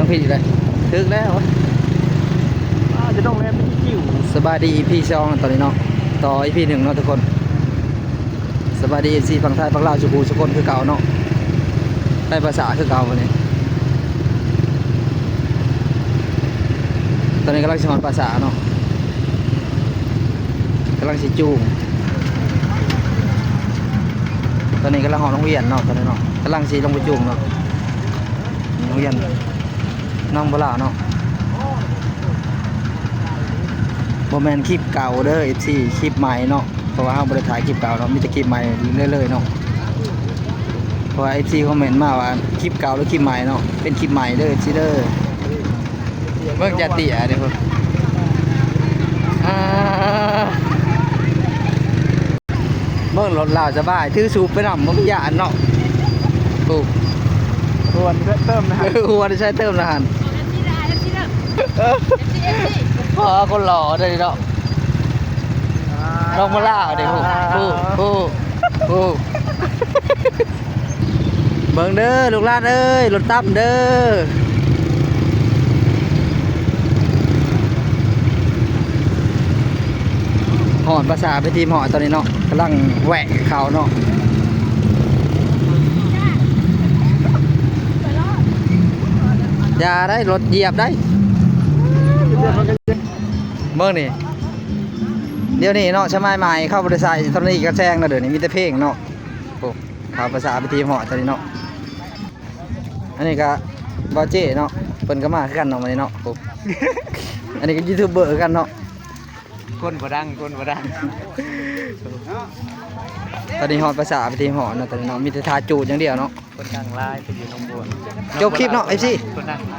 ຜິດອີກແລ້ວ ຖືກແລ້ວ ອ່າ ຈະຕ້ອງແລ່ນໄປທີ່ຄິວ. ສະບາຍດີ ອີພີສອງ ຕອນນີ້ເນາະ ຕໍ່ ອີພີໜຶ່ງ ເນາະທຸກຄົນ. ສະບາຍດີ ເອັຟຊີ ຝັ່ງໄທຝັ່ງລາວ ສູ່ຜູ້ສູ່ຄົນຄືເກົ່າເນາະ ໄດ້ປາສາຄືເກົ່າມື້ນີ້. ຕອນນີ້ກຳລັງຊິຮອດປາສາເນາະ ກຳລັງຊິຈູງ ຕອນນີ້ກຳລັງຮອດໂຮງຮຽນເນາະ ຕອນນີ້ເນາະ ກຳລັງຊິລົງໄປຈູງເນາະ ໂຮງຮຽນໜອງບັວລາວເນາະ. ບໍ່ແມ່ນຄລິບເກົ່າເດີ ເອັຟຊີ ຄລິບໃໝ່ເນາະ ເພາະວ່າເຮົາບໍ່ໄດ້ຖ່າຍຄລິບເກົ່າເນາະ ມີແຕ່ຄລິບໃໝ່ເລື້ອຍໆເນາະ. ເພາະວ່າ ເອັຟຊີ ຄອມເມັນມາວ່າຄລິບເກົ່າ ຫຼື ຄລິບໃໝ່ເນາະ ເປັນຄລິບໃໝ່ເດີ ເອັຟຊີ ເດີ. ເບິ່ງຈາເຕຍເດ້ພຸ້ນ ອ່າ ເບິ່ງລົດລາວສະບາຍ ຖືສູບໄປນຳ ບໍ່ມີຢ້ານເນາະ. ໂອ້ ຄວນເຕີມນະ ເອີ ຄວນໃຊ້ເຕີມນະຫັ້ນ ພໍຄົນຫຼໍ່ເດ້ເນາະ ລອງມາລາວເດ້ ໂອ້ ໂອ້ ໂອ້ ໂອ້. ເບິ່ງເດີລູກຫຼານເອີຍ ລົດຕຳເດີ. ຮອດປາສາໄປທີມຮອດຕອນນີ້ເນາະ ກຳລັງແວະເຂົ້າເນາະ. ຢ່າໄດ໋ ລົດຢຽບໄດ໋. ເບິ່ງນີ້ ດຽວນີ້ເນາະ ສະໄໝໃໝ່ເຂົາບໍ່ໄດ້ໃສ່ໂທນີ້ກະແຊງແລ້ວ ດຽວນີ້ມີແຕ່ເພງເນາະ. ໂອ້ ເຂົ້າປາສາໄປທີມຮອດຕອນນີ້ເນາະ. ອັນນີ້ກະບ່າວເຈ້ເນາະ ເພິ່ນກະມາຄືກັນເນາະມື້ນີ້ເນາະ. ໂອ້ ອັນນີ້ກະຢູທູບເບີຄືກັນເນາະ ຄົນບໍ່ດັງ ຄົນບໍ່ດັງ. ຕອນນີ້ຮອດປາສາໄປທີມຮອດເນາະ ຕອນນີ້ເນາະ ມີແຕ່ຖ້າຈູດຢ່າງດຽວເນາະ. ຄົນດັງຫຼາຍໄປຢູ່ໜອງບົວ. ຈົບຄລິບເນາະ ເອັຟຊີ ຄົນດັງຫຼາຍ